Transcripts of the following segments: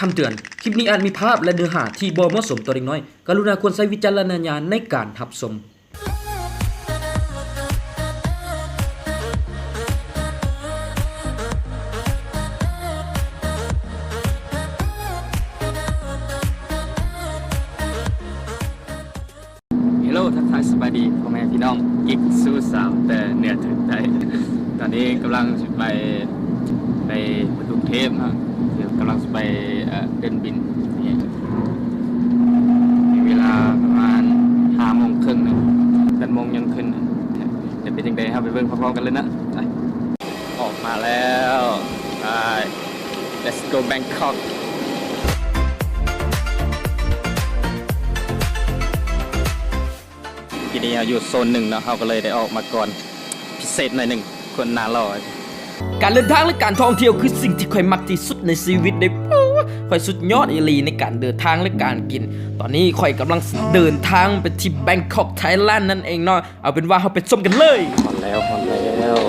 ຄຳເຕືອນ, ຄລິບນີ້ອາດມີພາບ ແລະ ເນື້ອຫາທີ່ບໍ່ເໝາະສົມຕໍ່ເດັກນ້ອຍ. ກະລຸນາຄວນໃຊ້ວິຈາລະນະຍານໃນການຮັບຊົມ. ເຮລໂລ ທັກທາຍສະບາຍດີພໍ່ແມ່ພີ່ນ້ອງ ກິກຊູສາວແຕ່ເໜືອເຖິງໃຕ້. ຕອນນີ້ກຳລັງຊິໄປ ໄປ ໄປກຸງເທບເນາະ, ກຳລັງຊິໄປ ເອີ ເດີ່ນບິນ. ມີເວລາປະມານຫ້າໂມງເຄິ່ງເນາະ, ແປດໂມງຍັງຂຶ້ນ. ຈະເປັນຈັ່ງໃດ ເຮົາໄປເບິ່ງພ້ອມໆກັນເລີຍເນາະ. ໄປ. ອອກມາແລ້ວ. ໄປ. Let's go Bangkok. ທີນີ້ເຮົາຢູ່ໂຊນໜຶ່ງເນາະ, ເຮົາກໍເລີຍໄດ້ອອກມາກ່ອນ ພິເສດໜ້ອຍໜຶ່ງ, ຄົນໜ້າຫຼໍ່. ການເດີນທາງ ແລະ ການທ່ອງທ່ຽວຄືສິ່ງທີ່ຂ້ອຍມັກທີ່ສຸດໃນຊີວິດເດ້. ໂອ້ ຂ້ອຍສຸດຍອດອີ່ຫຼີໃນການເດີນທາງ ແລະ ການກິນ. ຕອນນີ້ຂ້ອຍກຳລັງເດີນທາງໄປທີ່ Bangkok Thailand ນັ້ນເອງເນາະ. ເອົາເປັນວ່າເຮົາໄປຊົມກັນເລີຍ. ຮອດແລ້ວ ຮອດແລ້ວ.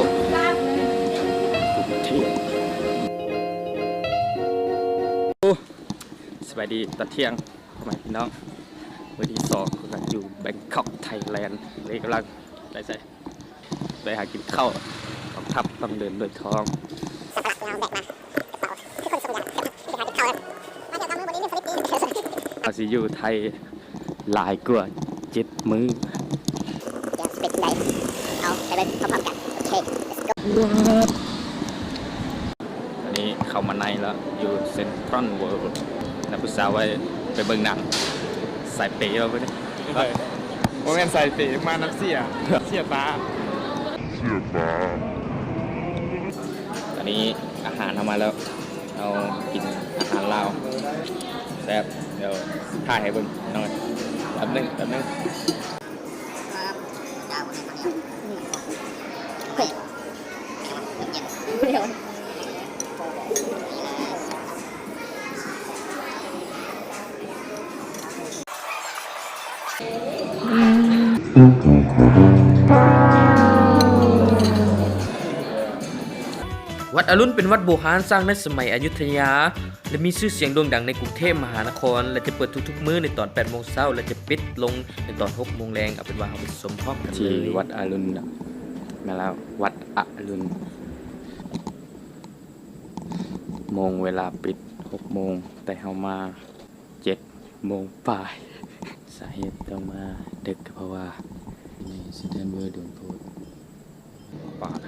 ໂອ້ ສະບາຍດີຕອນທ່ຽງ ພໍ່ແມ່ພີ່ນ້ອງ, ມື້ທີສອງຂອງການຢູ່ Bangkok Thailand. ເລີຍກຳລັງໄປໃສ? ໄປຫາກິນເຂົ້າ. ກອງທັບຕ້ອງເດີນດ້ວຍທ້ອງ. ເຮົາຊິຢູ່ໄທຫຼາຍກວ່າເຈັດມື້. ເປັນຈັ່ງໃດ ເອົາໄປເບິ່ງພ້ອມໆກັນ. ໂອເຄ let's go. ອັນນີ້ເຂົ້າມາໃນແລ້ວ ຢູ່ Central World. ນັດຜູ້ສາວໄວ້ໄປເບິ່ງໜັງ. ສາຍເປບໍ່ເບິ່ງນີ້? ບໍ່ແມ່ນສາຍເປ, ມານຳເສຍ ເສຍຕາ. ອັນນີ້ອາຫານເຮົາມາແລ້ວ. ເຮົາກິນອາຫານລາວແຊບ. ດຽວຖ່າຍໃຫ້ເບິ່ງ. ແປັບໜຶ່ງ ແປັບໜຶ່ງ. ວັດອະລຸນເປັນວັດບູຮານສ້າງໃນສະໄໝອະຍຸດທະຍາ ແລະ ມີຊື່ສຽງໂດ່ງດັງໃນກຸງເທບມະຫານະຄອນ ແລະ ຈະເປີດທຸກໆມື້ໃນຕອນແປດໂມງເຊົ້າ ແລະ ຈະປິດລົງໃນຕອນຫົກໂມງແລງ. ເອົາເປັນວ່າເຮົາໄປຊົມພ້ອມກັນເລີຍ. ທີ່ວັດອະລຸນນະ ແມ່ນແລ້ວ ວັດອະລຸນ. ໂມງເວລາປິດຫົກໂມງ ແຕ່ເຮົາມາເຈັດໂມງປາຍ. ສາເຫດຕ້ອງມາເດິກກໍເພາະວ່າ Central World ດົນໂພດ. ປາດ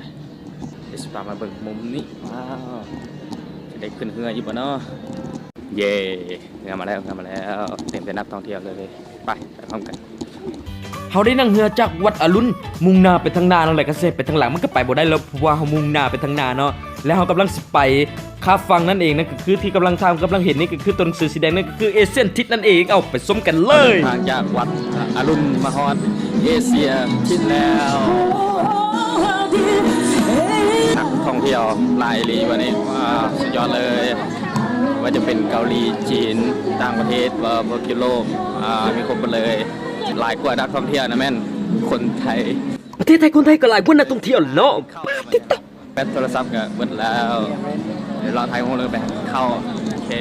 ເດ ຊິພາມາເບິ່ງມຸມນີ້. ວ້າວ ຈະໄດ້ຂຶ້ນເຮືອຢູ່ບໍ່ເນາະ? ເຢ້ ເຮືອມາແລ້ວ ເຮືອມາແລ້ວ. ເຕັມໄປນັກທ່ອງທ່ຽວເລີຍ. ໄປ ໄປພ້ອມກັນ. ເຮົາໄດ້ນັ່ງເຮືອຈາກວັດອະລຸນ ມຸ່ງໜ້າໄປທາງໜ້ານັ້ນແຫຼະ. ຄັນຊິໃຫ້ໄປທາງຫຼັງມັນກໍໄປບໍ່ໄດ້ແລ້ວ ເພາະວ່າເຮົາມຸ່ງໜ້າໄປທາງໜ້າເນາະ. ແລະ ເຮົາກຳລັງຊິໄປຂ້າມຝັ່ງນັ້ນເອງ. ນັ້ນກໍຄືທີ່ກຳລັງ ທ່ານກຳລັງເຫັນນີ້ກໍຄືຕົວໜັງສືສີແດງ ນັ້ນກໍຄືເອເຊຍທິດນັ້ນເອງ. ເອົາ ໄປຊົມກັນເລີຍ. ທາງຈາກວັດອະລຸນມາຮອດເອເຊຍທິດແລ້ວ. ນັກທ່ອງທ່ຽວຫຼາຍອີ່ຫຼີບັດນີ້. ວ້າວ ສຸດຍອດເລີຍ. ວ່າຈະເປັນເກົາຫຼີ, ຈີນ, ຕ່າງປະເທດ, ເອີ ພວກຢູໂຣບ, ອາ ມີຄົບໝົດເລີຍ. ຫຼາຍກວ່ານັກທ່ອງທ່ຽວນະແມ່ນຄົນໄທ. ປະເທດໄທຄົນໄທກໍຫຼາຍກວ່ານັກທ່ອງທ່ຽວເນາະ. ປາດຕິໂຕ. ແບັດໂທລະສັບກໍເບິດແລ້ວ. ດຽວລໍຖ່າຍຮູບແລ້ວໄປເຂົ້າ. ໂອເຄ.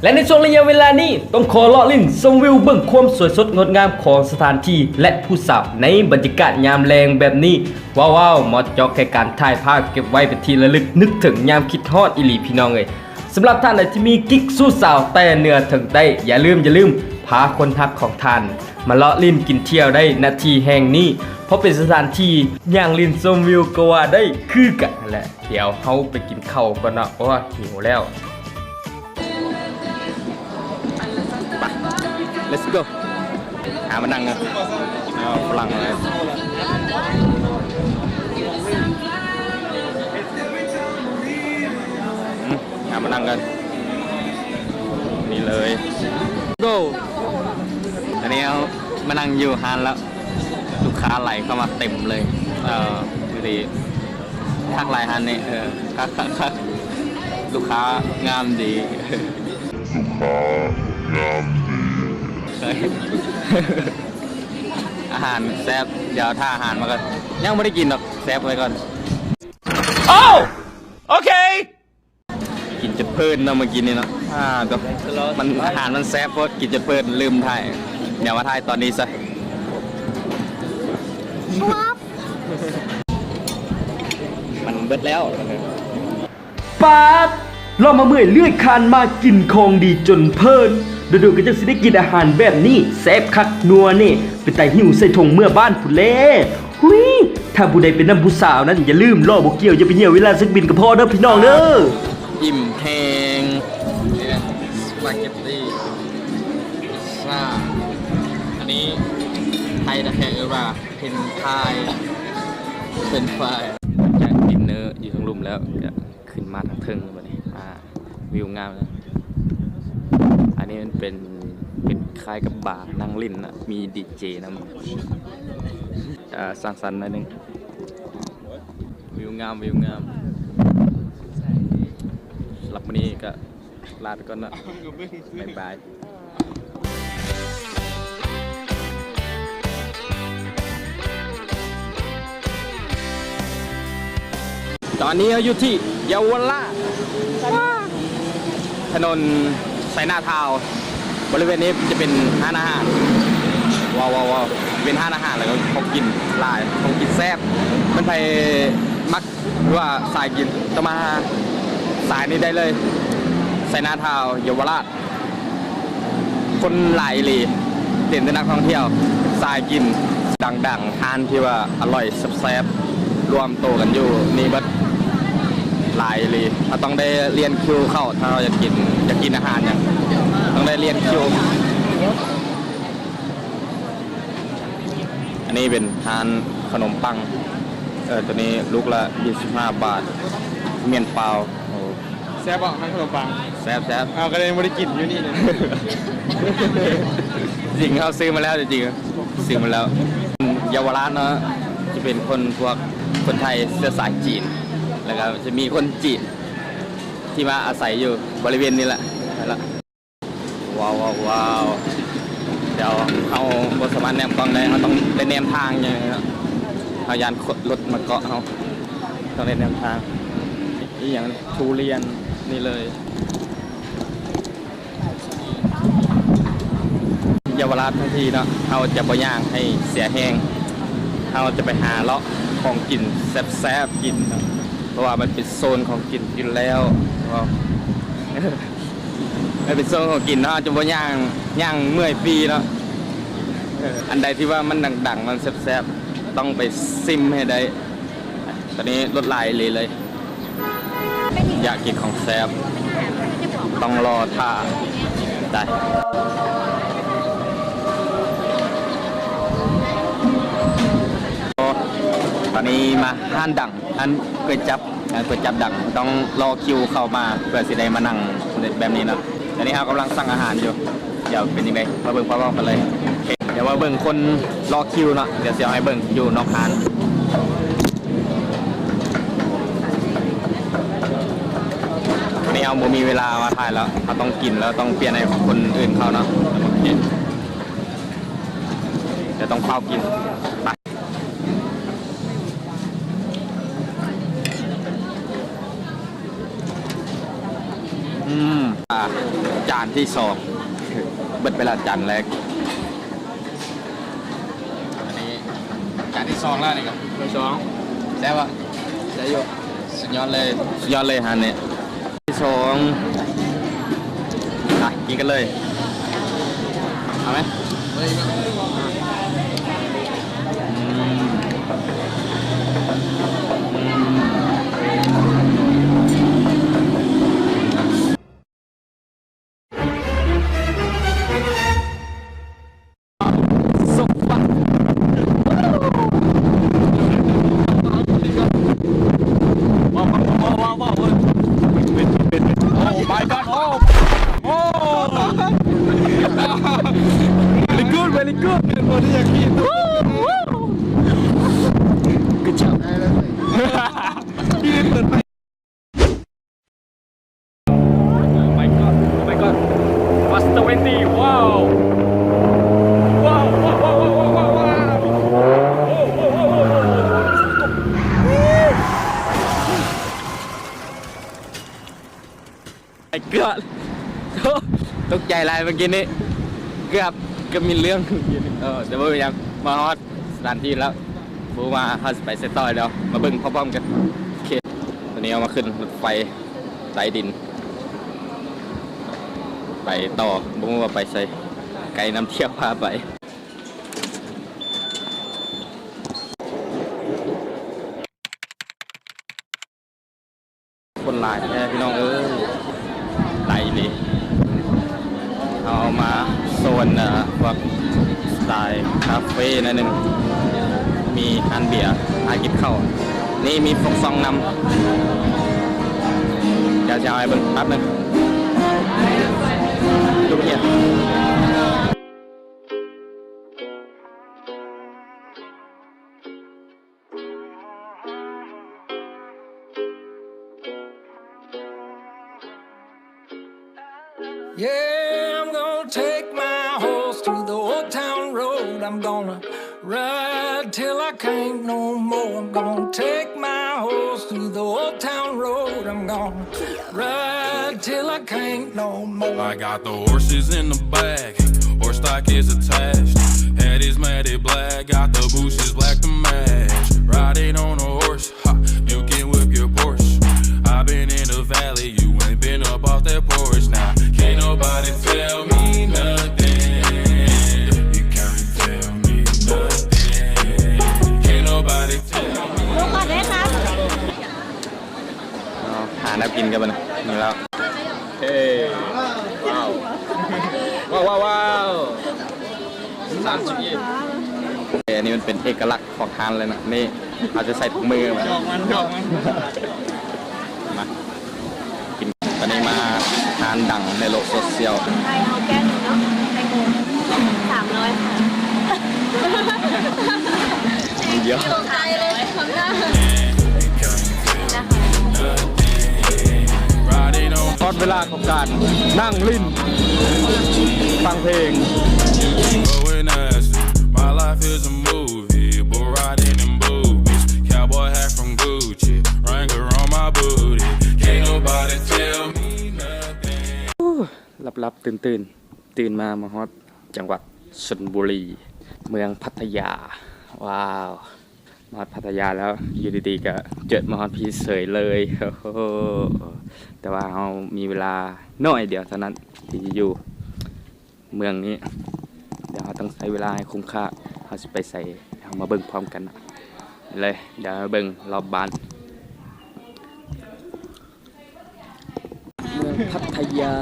ແລະ ໃນຊ່ວງໄລຍະເວລານີ້ ຕ້ອງຂໍເລາະຫຼິ້ນຊົມວິວ ເບິ່ງຄວາມສວຍສົດງົດງາມຂອງສະຖານທີ່ ແລະ ຜູ້ສາວໃນບັນຍາກາດຍາມແລງແບບນີ້. ວ້າວໆ ເໝາະເຈາະແກ່ການຖ່າຍພາບເກັບໄວ້ເປັນທີ່ລະລຶກ, ນຶກເຖິງຍາມຄິດຮອດອີ່ຫຼີ ພີ່ນ້ອງເອີຍ. ສຳລັບທ່ານໃດທີ່ມີກິກຊູສາວແຕ່ເໜືອເຖິງໃຕ້, ຢ່າລືມ, ຢ່າລືມພາຄົນຮັກຂອງທ່ານມາເລາະຫຼິ້ນກິນທ່ຽວໄດ້ ນະທີ່ແຫ່ງນີ້, ເພາະເປັນສະຖານທີ່ຍ່າງຫຼິ້ນຊົມວິວກໍວ່າໄດ້ຄືກັນຫັ້ນແຫຼະ. ດຽວເຮົາໄປກິນເຂົ້າກ່ອນເນາະ ເພາະວ່າຫິວແລ້ວ. ໄປ let's go. ຫາມານັ່ງເນາະ. ເອົາຝຣັ່ງເລີຍ. ອືມ ຫາມານັ່ງກັນ ນີ້ເລີຍ. Go. ຕອນນີ້ເຮົາມານັ່ງຢູ່ຮ້ານແລ້ວ. ລູກຄ້າໄຫຼເຂົ້າມາເຕັມເລີຍ. ເອີ ຢູ່ດີ ຄັກຫຼາຍຮ້ານນີ້. ເອີ ຄັກໆໆ. ລູກຄ້າງາມດີ. ລູກຄ້າງາມດີ. ອາຫານແຊບ. ດຽວຖ້າອາຫານມາກ່ອນ. ຍັງບໍ່ໄດ້ກິນດອກ. ແຊບໄວ້ກ່ອນ. ໂອ້ ໂອເຄ. ກິນຈົນເພີນເນາະມື້ກີ້ນີ້ເນາະ. ອາ ໂທ້ ມັນ ອາຫານມັນແຊບໂພດ ກິນຈົນເພີນ ລືມຖ່າຍ ດຽວມາຖ່າຍຕອນນີ້ຊະ. ມັນເບິດແລ້ວ. ປາດ ເລາະມາເມື່ອຍເລື່ອຍຄານມາ ກິນຂອງດີຈົນເພີນ ໂດນໆກໍຈັ່ງຊິໄດ້ກິນອາຫານແບບນີ້ ແຊບຄັກນົວແນ່ ເປັນຕາຫິ້ວໃສ່ຖົງເມືອບ້ານພຸ້ນແຫຼະ. ຫຸຍ ຖ້າຜູ້ໃດເປັນນຳຜູ້ສາວນັ້ນ ຢ່າລືມລໍ້ບໍ່ກ່ຽວ ຢ່າໄປຍ່ຽວເວລາເຊັກບິນກໍພໍເດີພີ່ນ້ອງເດີ. ອີ່ມແຮງ ສະປາເກັດຕີ ພິຊຊາ ອັນນີ້ໄທແທ້ໆເອີ້ນວ່າ ເຟຣນຊ໌ຟາຍ ເຟຣນຊ໌ຟາຍ. ຈາກດິນເນີຢູ່ທາງລຸ່ມແລ້ວ ກໍຂຶ້ນມາທາງເທິງບັດນີ້ ອາ ວິວງາມນະ. ອັນນີ້ມັນເປັນ ເປັນຄ້າຍກັບບານັ່ງຫຼິ້ນນະ ມີດີເຈນຳ ອາ ສັງສັນໜ້ອຍໜຶ່ງ. ວິວງາມ ວິວງາມ. ສຳລັບມື້ນີ້ກໍລາໄປກ່ອນເນາະ ບາຍບາຍ. ຕອນນີ້ເຮົາຢູ່ທີ່ເຍົາວະລາດ ຖະໜົນໄຊນາທາວ. ບໍລິເວນນີ້ຈະເປັນຮ້ານອາຫານ ວ້າວໆ ເປັນຮ້ານອາຫານ ແລ້ວກໍຂອງກິນຫຼາຍ ຂອງກິນແຊບ. ຄັນໃຜມັກ ຫຼືວ່າສາຍກິນ ຕ້ອງມາສາຍນີ້ໄດ້ເລີຍ ໄຊນາທາວ ເຍົາວະລາດ. ຄົນຫຼາຍອີ່ຫຼີ ເຕັມແຕ່ນັກທ່ອງທ່ຽວ ສາຍກິນ ດັງໆ ຮ້ານທີ່ວ່າອະຮ່ອຍແຊບໆ ລວມໂຕກັນຢູ່ນີ້ເບິດ ຫຼາຍອີ່ຫຼີ. ເຮົາຕ້ອງໄດ້ລຽນຄິວເຂົ້າ ຖ້າເຮົາຢາກກິນ ຢາກກິນອາຫານຫຍັງ ຕ້ອງໄດ້ລຽນຄິວ. ອັນນີ້ເປັນຮ້ານຂະໜົມປັງ ເອີ ໂຕນີ້ລູກລະຊາວຫ້າບາດ ໝ້ຽນເປົ່າ. ໂອ້ ແຊບບໍ່ ຮ້ານຂະໜົມປັງ? ແຊບໆ. ເອົາ ກໍເລີຍບໍ່ໄດ້ກິນຢູ່ນີ້ນະ. ຈິງເຮົາຊື້ມາແລ້ວ ຈິງໆ ຊື້ມາແລ້ວ. ເຍົາວະລາດເນາະ ຈະເປັນຄົນ ພວກຄົນໄທເຊື້ອສາຍຈີນ ແລ້ວກໍຈະມີຄົນຈີນທີ່ມາອາໄສຢູ່ບໍລິເວນນີ້ແຫຼະ. ວ້າວໆໆ. ດຽວເຮົາບໍ່ສາມາດແນມກ້ອງໄດ້ ເຮົາຕ້ອງໄດ້ແນມທາງຢ່າງເດີເນາະ ເຮົາຢ້ານລົດມາເກາະເຮົາ ຕ້ອງໄດ້ແນມທາງ. ອີ່ຫຍັງ ທຸລຽນນີ້ເລີຍ. ເຍົາວະລາດທັງທີເນາະ ເຮົາຈະບໍ່ຍ່າງໃຫ້ເສຍແຮງ ເຮົາຈະໄປຫາເລາະຂອງກິນແຊບໆກິນເນາະ ເພາະວ່າມັນເປັນໂຊນຂອງກິນຢູ່ແລ້ວ. ມັນເປັນໂຊນຂອງກິນເນາະ ຈະບໍ່ຍ່າງ ຍ່າງເມື່ອຍປີ້ເນາະ. ເອີ ອັນໃດທີ່ວ່າມັນດັງໆ ມັນແຊບໆ ຕ້ອງໄປຊິມໃຫ້ໄດ້. ຕອນນີ້ລົດຫຼາຍອີ່ຫຼີເລີຍ ຢາກກິນຂອງແຊບ ຕ້ອງລໍຖ້າໄດ້. ຕອນນີ້ມາຮ້ານດັງ ຮ້ານກ໋ວຍຈັບ ຮ້ານກ໋ວຍຈັບດັງ ຕ້ອງລໍຄິວເຂົ້າມາ ເພື່ອຊິໄດ້ມານັ່ງແບບນີ້ເນາະ. ຕອນນີ້ເຮົາກຳລັງສັ່ງອາຫານຢູ່ ດຽວເປັນຈັ່ງໃດ ມາເບິ່ງພ້ອມໆກັນເລີຍ. ດຽວມາເບິ່ງຄົນລໍຄິວເນາະ ດຽວຊິເອົາໃຫ້ເບິ່ງຢູ່ນອກຮ້ານ. ນີ້ເຮົາບໍ່ມີເວລາມາຖ່າຍແລ້ວ ເຮົາຕ້ອງກິນແລ້ວ ຕ້ອງປ່ຽນໃຫ້ຄົນອື່ນເຂົ້າເນາະ. ດຽວຕ້ອງຟ້າວກິນ ໄປ. ອືມ ອ່າ ຈານທີສອງ ເບິດໄປແລ້ວຈານແລກ. ອັນນີ້ຈານທີສອງແລ້ວນີ້ກໍ ທີສອງ ແຊບບໍ່? ໄດ້ຢູ່ ສຸດຍອດເລີຍ ສຸດຍອດເລີຍຮ້ານນີ້. ສອງ ອ່ະ ກິນກັນເລີຍ ເອົາໄໝ? ອືມ ອືມ. Oh my god. Oh. Oh. Very good, very good. Good job. Oh my god, oh my god. Fast twenty, wow. Wow, wow, wow. Wow, wow, wow, wow. ເກືອບ ໂອ້ ຕົກໃຈຫຼາຍເມື່ອກີ້ນີ້ ເກືອບ ເກືອບມີເລື່ອງ ເອີ ແຕ່ບໍ່ເປັນຫຍັງ ມາຮອດສະຖານທີ່ແລ້ວ ບໍ່ວ່າເຮົາຊິໄປໃສຕໍ່ ດຽວມາເບິ່ງພ້ອມໆກັນ. ໂອເຄ ຕອນນີ້ເຮົາມາຂຶ້ນລົດໄຟໃຕ້ດິນ ໄປຕໍ່ ບໍ່ຮູ້ວ່າໄປໃສ ໄກນຳທ່ຽວພາໄປ. ຄົນຫຼາຍແທ້ພີ່ນ້ອງເອີຍ ຫຼາຍອີ່ຫຼີ. ເຮົາມາໂຊນ ເອີ ພວກສະໄຕລ໌ຄາເຟໜ້ອຍໜຶ່ງ ມີຮ້ານເບຍ ຫາກິນເຂົ້າ ນີ້ມີຟອກຊອງນຳ ດຽວຈະເອົາໃຫ້ເບິ່ງແປັບໜຶ່ງ. Yeah, I'm gonna take my horse to the old town road. I'm gonna ride till I can't no more. I'm gonna take my horse to the old town road. I'm gonna ride till I can't no more. I got the horses in the back, horse stock is attached. Head is matted black, got the bushes black to match. Riding on a horse, ha, you can whip your Porsche. I've been in the valley, you ain't been up off that porch. Now, can't nobody tell me nothing. You can't tell me nothing. Can't nobody tell me. ເອົາ ຫາແນວກິນກັນບັດນີ້ ນີ້ແລ້ວ. ເອີ ວ້າວ ວ້າວ ວ້າວ ວ້າວ ສາມສິບເອັດ. ເອີ ອັນນີ້ມັນເປັນເອກະລັກຂອງຮ້ານເລີຍນະ ນີ້ເຮົາຈະໃສ່ຖົງມື ດອກມັນ ດອກມັນ ມາກິນ. ຕອນນີ້ມາຮ້ານດັງໃນໂລກໂຊຊຽວ ໄປເອົາແກ້ວໜຶ່ງເນາະ ແຕງໂມ ສາມຮ້ອຍ ເດີ. ຮອດເວລາຂອງການນັ່ງຫຼິ້ນ ຟັງເພງ. My life is a movie, bull riding in boobies, cowboy hat from Gucci, Wrangler on my booty, can't nobody tell me nothing. ຫຼັບໆຕື່ນໆ ຕື່ນມາ ມາຮອດຈັງຫວັດຊົນບຸລີ ເມືອງພັດທະຍາ. ວ້າວ ມາຮອດພັດທະຍາແລ້ວ ຢູ່ດີໆກະເຈີມາຮອດພີ້ເສີຍເລີຍ. ໂອ້ໂຫ ແຕ່ວ່າເຮົາມີເວລາໜ້ອຍດຽວເທົ່ານັ້ນທີ່ຢູ່ເມືອງນີ້ ດຽວເຮົາຕ້ອງໃຊ້ເວລາໃຫ້ຄຸ້ມຄ່າ. ເຮົາຊິໄປໃສ ເຮົາມາເບິ່ງພ້ອມກັນເລີຍ. ດຽວເບິ່ງລອບບ້ານ ເມືອງພັດທະຍາ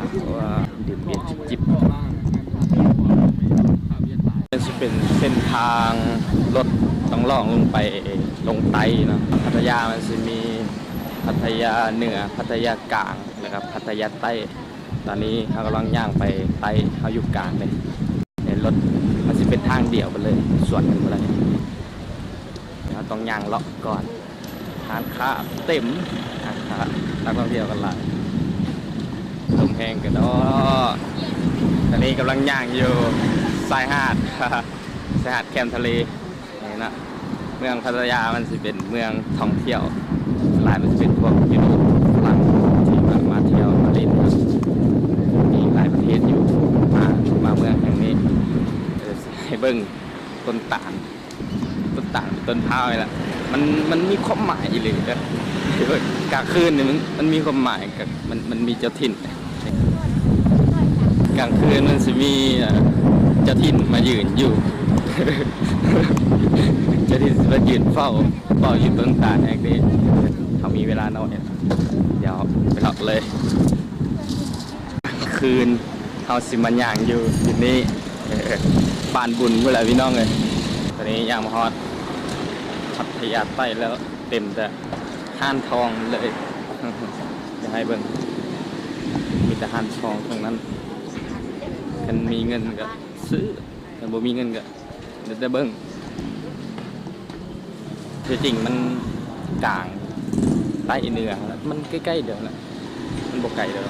ເພາະວ່າດື່ມເບຍຈິບໆ. ມັນຊິເປັນເສັ້ນທາງລົດຕ້ອງລ່ອງລົງໄປລົງໃຕ້ເນາະ. ພັດທະຍາມັນຊິມີພັດທະຍາເໜືອ, ພັດທະຍາກາງ ແລ້ວກໍພັດທະຍາໃຕ້. ຕອນນີ້ເຮົາກຳລັງຍ່າງໄປໃຕ້, ເຮົາຢູ່ກາງເດ້. ໃນລົດມັນຊິເປັນທາງດຽວໄປເລີຍ, ສວນກັນບໍ່ໄດ້. ເຮົາຕ້ອງຍ່າງເລາະກ່ອນ. ຮ້ານຄ້າເຕັມ, ຮ້ານຄ້າ, ນັກທ່ອງທ່ຽວກໍຫຼາຍ, ລົມແຮງກະດໍ. ຕອນນີ້ກຳລັງຍ່າງຢູ່ຊາຍຫາດ, ຊາຍຫາດແຄມທະເລ. ນີ້ນະ, ເມືອງພັດທະຍາມັນຊິເປັນເມືອງທ່ອງທ່ຽວ, ສ່ວນຫຼາຍມັນຊິເປັນພວກຢູໂຣບ, ຝຣັ່ງທີ່ວ່າມາທ່ຽວມາຫຼິ້ນ, ມີຫຼາຍປະເທດຢູ່ ມາ, ມາເມືອງແຫ່ງນີ້. ເອີ ໃຫ້ເບິ່ງຕົ້ນຕານ, ຕົ້ນຕານ ຕົ້ນພ້າວນີ້ລະ, ມັນ, ມັນມີຄວາມໝາຍອີ່ຫຼີເດີ. ກາງຄືນນີ້ມັນ, ມັນມີຄວາມໝາຍ, ມັນ, ມັນມີເຈົ້າຖິ່ນ. ກາງຄືນມັນຊິມີ ເອີ ເຈົ້າຖິ່ນມາຢືນຢູ່, ເຈົ້າຖິ່ນຊິມາຢືນເຝົ້າ, ເຝົ້າຢູ່ຕົ້ນຕານແຫ່ງນີ້. ເຮົາມີເວລາໜ້ອຍ, ດຽວໄປເລາະເລີຍ. ຄືນເຮົາຊິມາຍ່າງຢູ່ຈຸດນີ້, ເອີ ບ້ານບຸນພຸ້ນແຫຼະພີ່ນ້ອງເອີຍ. ຕອນນີ້ຍ່າງມາຮອດພັດທະຍາໃຕ້ແລ້ວ, ເຕັມແຕ່ຮ້ານທອງເລີຍ. ຢາກໃຫ້ເບິ່ງ, ມີແຕ່ຮ້ານທອງທັງນັ້ນ. ຄັນມີເງິນກະຊື້, ຄັນບໍ່ມີເງິນກະແຕ່ເບິ່ງ. ທີ່ຈິງມັນກາງໃຕ້ເໜືອ, ມັນໃກ້ໆດຽວນະ, ມັນບໍ່ໄກດອກ,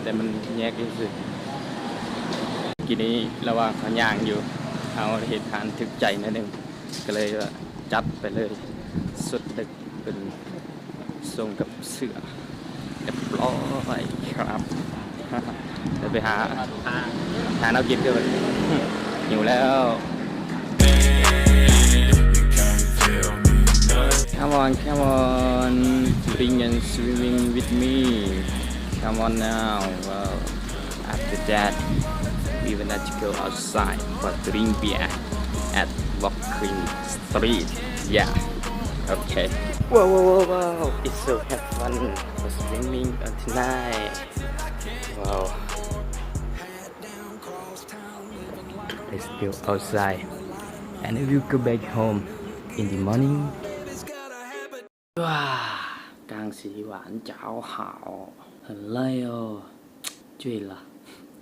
ແຕ່ມັນແຍກຢູ່ຊື່. ກີ້ນີ້ລະຫວ່າງເຮົາຍ່າງຢູ່, ເຮົາເຫັນຮ້ານຖືກໃຈໜ້ອຍໜຶ່ງ, ກໍເລີຍວ່າຈັດໄປເລີຍ, ຊຸດເດັກເປັນ ສົ່ງກັບເສື້ອ ເອັບໂປ ໂອ້ຍ ຄຣັບ ດຽວໄປຫາ ຫາແນວກິນກ່ອນ ຫິວແລ້ວ. Come on, come on, drink and swimming with me. Come on now. Well, after that, we will not go outside for drink beer at walking street. Yeah. Okay. Wow, wow, wow, wow. It's so have fun for swimming on tonight. Wow. Let's go outside and we will go back home in the morning. 哇，空氣真好，很累哦。醉了，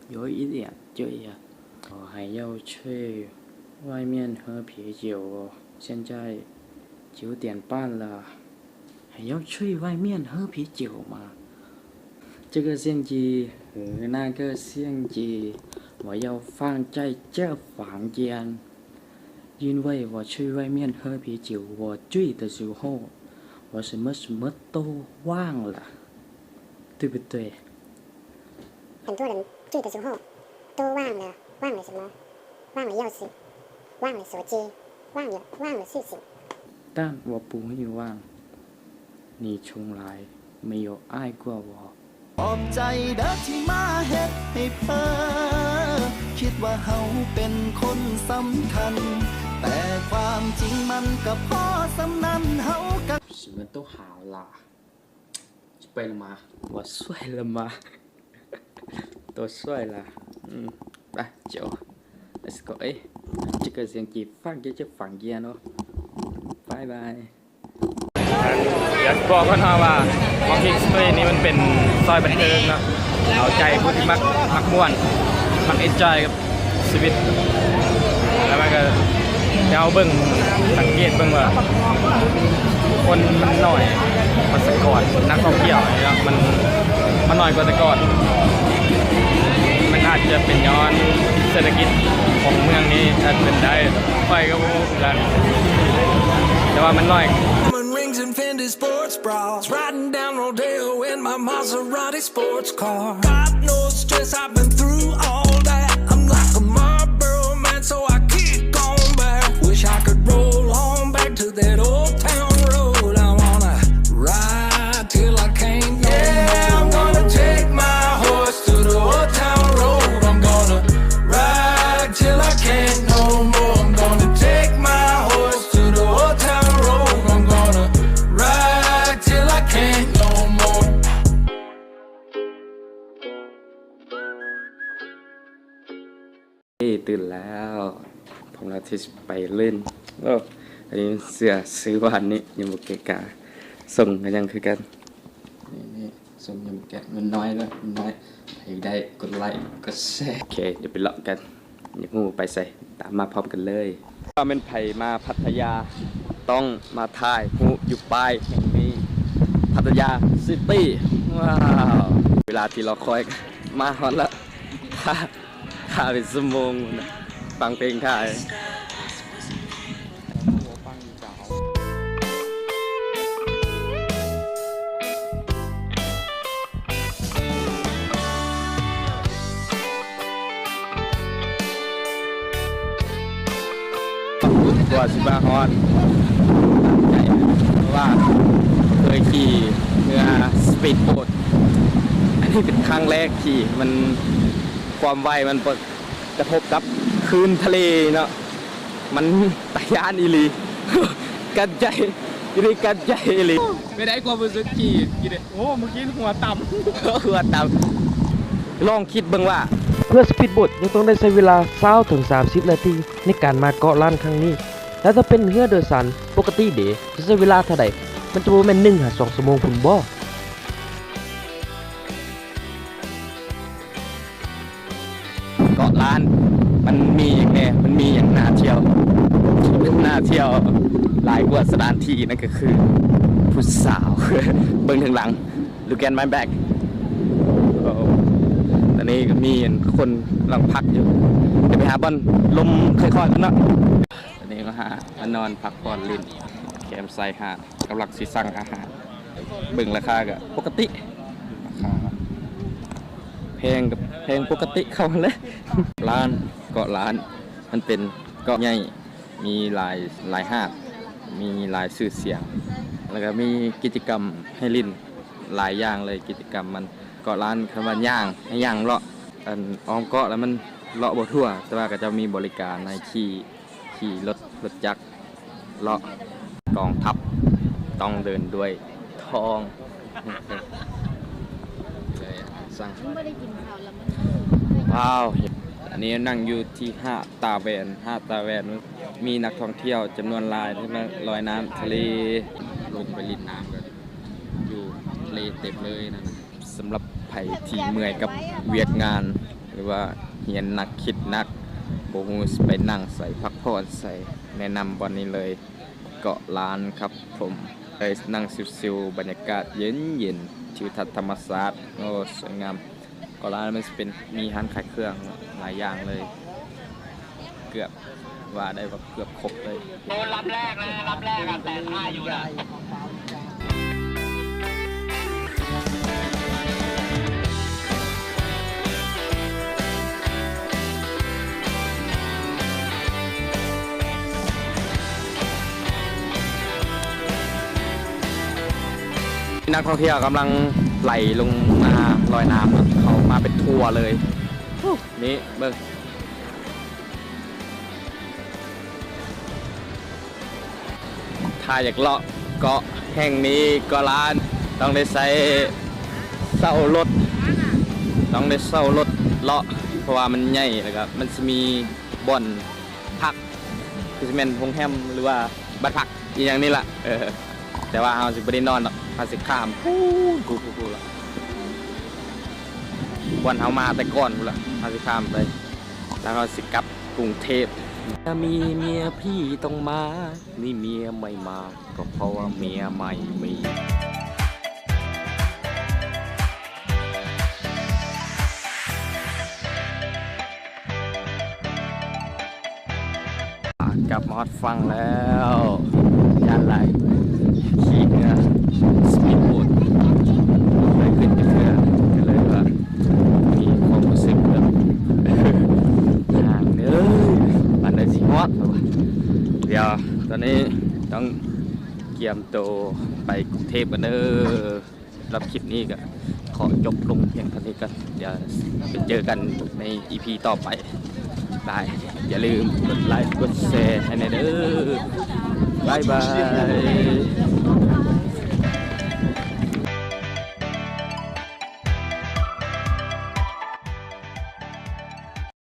有一点醉啊。我还要去外面喝啤酒哦，现在九点半了。 还要去外面喝啤酒吗？这个相机和那个相机我要放在这房间，因为我去外面喝啤酒，我醉的时候，我什么什么都忘了，对不对？ 很多人醉的时候都忘了，忘了什么？忘了钥匙，忘了手机，忘了，忘了事情。但我不会忘，你从来没有爱过我。 ຂອບໃຈເດີ້ທີ່ມາເຮັດໃຫ້ເຜີ ຄິດວ່າເຮົາເປັນຄົນສຳຄັນ ແຕ່ຄວາມຈິງມັນກໍພໍສ່ຳນັ້ນ ເຮົາກໍ 什么都好啦。 ไปละมา ว่าช่วยละมา ตัวช่วยละ อืม ไป เจ้า let's go เอ้ย 这个相机放在这房间哦 บายบาย อยากบอกก่อนนะว่า Walking Street นี่มันเป็นซอยบันเทิงเนาะ เอาใจผู้ที่มัก มักม่วน มัก enjoy กับ ชีวิต แล้วมันก็ เฮาเบิ่ง สังเกตเบิ่งว่า คนมันน้อยกว่าแต่ก่อน นักท่องเที่ยวเนาะ มัน มันน้อยกว่าแต่ก่อน มันอาจจะเป็นย้อนเศรษฐกิจของเมืองนี้ อาจเป็นได้ ข้อยก็บ่ฮู้คือกัน แต่ว่ามันน้อย Diamond rings and Fendi sports bras, riding down Rodeo in my Maserati sports car. Got no stress, I've been through all that. I'm like a Marlboro man, so I keep going back. Wish I could roll on back to that old town road. I wanna ride till I can't no more. Yeah, I'm gonna take my horse to the old town road. I'm gonna ride till I can't no more. I'm gonna take my horse to the old town road. I'm gonna ride till I can't no more. ເອີ ຕື່ນແລ້ວ ພ້ອມແລ້ວທີ່ຊິໄປຫຼິ້ນ. ໂອ້ ອັນນີ້ເສື້ອຊື້ວານນີ້ ຍັງບໍ່ແກະກາ ສົ່ງກໍຍັງຄືກັນ ນີ້ໆ ສົ່ງຍັງບໍ່ແກະ ມັນນ້ອຍເນາະ ມັນນ້ອຍ. ໃຜຢາກໄດ້ກົດໄລກົດແຊ. ໂອເຄ ດຽວໄປເລາະກັນ ຢາກຮູ້ໄປໃສ ຕາມມາພ້ອມກັນເລີຍ. ຖ້າແມ່ນໃຜມາພັດທະຍາ ຕ້ອງມາຖ່າຍຮູບຢູ່ປ້າຍແຫ່ງນີ້ ພັດທະຍາຊິຕີ້. ວ້າວ ເວລາທີ່ລໍຄອຍ ມາຮອດລະ ຖ້າ ຖ້າເປັນຊົ່ວໂມງພຸ້ນນະ ຟັງເພງຖ່າຍ. ກວ່າຊິມາຮອດ ເພາະວ່າເຄີຍຂີ່ເຮືອສະປີດໂບດ ອັນນີ້ເປັນຄັ້ງແລກຂີ່ ມັນ ຄວາມໄວມັນປະ ກະທົບກັບຄື້ນທະເລເນາະ ມັນຕາຢ້ານອີ່ຫຼີ. ກັນໃຈ ອີ່ຫຼີ ກັນໃຈອີ່ຫຼີ. ເປັນໃດຄວາມຮູ້ສຶກຂີ່ ຂີ່ເດ້? ໂອ້ ມື້ກີ້ຫົວຕ່ຳ ຫົວຕ່ຳ. ລອງຄິດເບິ່ງວ່າ ເຮືອສະປີດໂບດຍັງຕ້ອງໄດ້ໃຊ້ເວລາຊາວເຖິງສາມສິບນາທີໃນການມາເກາະລ້ານຄັ້ງນີ້ ແລະ ຖ້າເປັນເຮືອໂດຍສານປົກກະຕິເດ ຈະໃຊ້ເວລາເທົ່າໃດ? ມັນຈະບໍ່ແມ່ນໜຶ່ງຫາສອງຊົ່ວໂມງພຸ້ນບໍ? ເກາະລ້ານມັນມີຫຍັງແດ່? ມັນມີຫຍັງໜ້າທ່ຽວ? ໜ້າທ່ຽວຫຼາຍກວ່າສະຖານທີ່ ນັ້ນກໍຄືຜູ້ສາວ. ເບິ່ງທາງຫຼັງ Look at my back. ໂອ້ ຕອນນີ້ກໍມີຄົນກຳລັງພັກຢູ່ ດຽວໄປຫາບ່ອນລົມຄ່ອຍໆກັນເນາະ. ຕອນນີ້ກໍຫາມານອນພັກຜ່ອນຫຼິ້ນແຄມຊາຍຫາດ ກຳລັງຊິສັ່ງອາຫານ ເບິ່ງລາຄາກໍປົກກະຕິ ລາຄາ ແພງ ກະແພງປົກກະຕິເຂົາຫັ້ນແຫຼະ. ລ້ານ ເກາະລ້ານ ມັນເປັນເກາະໃຫຍ່ ມີຫຼາຍ ຫຼາຍຫາດ ມີຫຼາຍຊື່ສຽງ ແລ້ວກະມີກິດຈະກຳໃຫ້ຫຼິ້ນຫຼາຍຢ່າງເລີຍ. ກິດຈະກຳມັນ ເກາະລ້ານ ຄັນວ່າຍ່າງ ໃຫ້ຍ່າງເລາະ ອັນ ອ້ອມເກາະແລ້ວມັນເລາະບໍ່ທົ່ວ ແຕ່ວ່າເຂົາເຈົ້າມີບໍລິການໃຫ້ຂີ່ ຂີ່ລົດ ລົດຈັກເລາະ. ກອງທັບຕ້ອງເດີນດ້ວຍທ້ອງ ເລີຍສັ່ງ ວ້າວ ອັນນີ້ນັ່ງຢູ່ທີ່ຫາດຕາແວນ. ຫາດຕາແວນມີນັກທ່ອງທ່ຽວຈຳນວນຫຼາຍທີ່ມາລອຍນ້ຳທະເລ ລົງໄປຫຼິ້ນນ້ຳກັນຢູ່ທະເລເຕັມເລີຍນັ້ນນະ. ສຳລັບໃຜທີ່ເມື່ອຍກັບວຽກງານ ຫຼືວ່າຮຽນໜັກຄິດໜັກ ບໍ່ຮູ້ຊິໄປນັ່ງໃສ ພັກຜ່ອນໃສ ແນະນຳບ່ອນນີ້ເລີຍ ເກາະລ້ານຄັບຜົມ. ໄດ້ນັ່ງຊິວໆ ບັນຍາກາດເຢັນໆ ທິວທັດທຳມະຊາດ ໂອ້ ສວຍງາມ. ເກາະລ້ານມັນຊິເປັນ ມີຮ້ານຂາຍເຄື່ອງຫຼາຍຢ່າງເລີຍ ເກືອບ ວ່າໄດ້ວ່າເກືອບຄົບເລີຍ. ໂດນລຳແລກນະ ລຳແລກອະແສນຫ້າຢູ່ນະ. ນັກທ່ອງທ່ຽວກຳລັງໄຫຼລົງມາລອຍນ້ຳ ເຂົາມາເປັນທົວເລີຍ. ນີ້ເບິ່ງ ຖ້າຢາກເລາະເກາະແຫ່ງນີ້ ເກາະລ້ານ ຕ້ອງໄດ້ໃຊ້ເຊົ່າລົດ ຕ້ອງໄດ້ເຊົ່າລົດເລາະ ເພາະວ່າມັນໃຫຍ່ ແລ້ວກະມັນຊິມີບ່ອນພັກ ຄືຊິແມ່ນໂຮງແຮມ ຫຼືວ່າບ້ານພັກອີ່ຫຍັງນີ້ລະ ເອີ ແຕ່ວ່າເຮົາຊິບໍ່ໄດ້ນອນດອກ ເຮົາຊິຂ້າມພຸ້ນ ພຸ້ນ ພຸ້ນ ພຸ້ນ ບ່ອນເຮົາມາແຕ່ກ່ອນພຸ້ນລະ ເຮົາຊິຂ້າມໄປ ແລ້ວເຮົາຊິກັບກຸງເທບ. ເມຍມີເມຍພີ່ຕ້ອງມາ ມີເມຍໃໝ່ມາ ກໍເພາະວ່າເມຍໃໝ່ມີ. ກັບມາຮອດຝັ່ງແລ້ວ ຢ້ານຫຼາຍ ຂີ່ເຮືອສະປີດໂບດ ບໍ່ເຄີຍຂຶ້ນຈັກເທື່ອ ກະເລີຍວ່າມີຄວາມຮູ້ສຶກແບບ ຫ່າງເດີ ປານໃດຊິຮອດ ແລ້ວວ່າ ດຽວຕອນນີ້ຕ້ອງກຽມໂຕໄປກຸງເທບກັນເດີ. ສຳລັບຄລິບນີ້ກະຂໍຈົບລົງພຽງເທົ່ານີ້ກ່ອນ ດຽວໄປເຈີກັນໃນອີພີຕໍ່ໄປ. ບາຍ ຢ່າລືມກົດໄລກ໌ ກົດແຊຣ໌ໃຫ້ແດ່ເດີ. ບາຍບາຍ.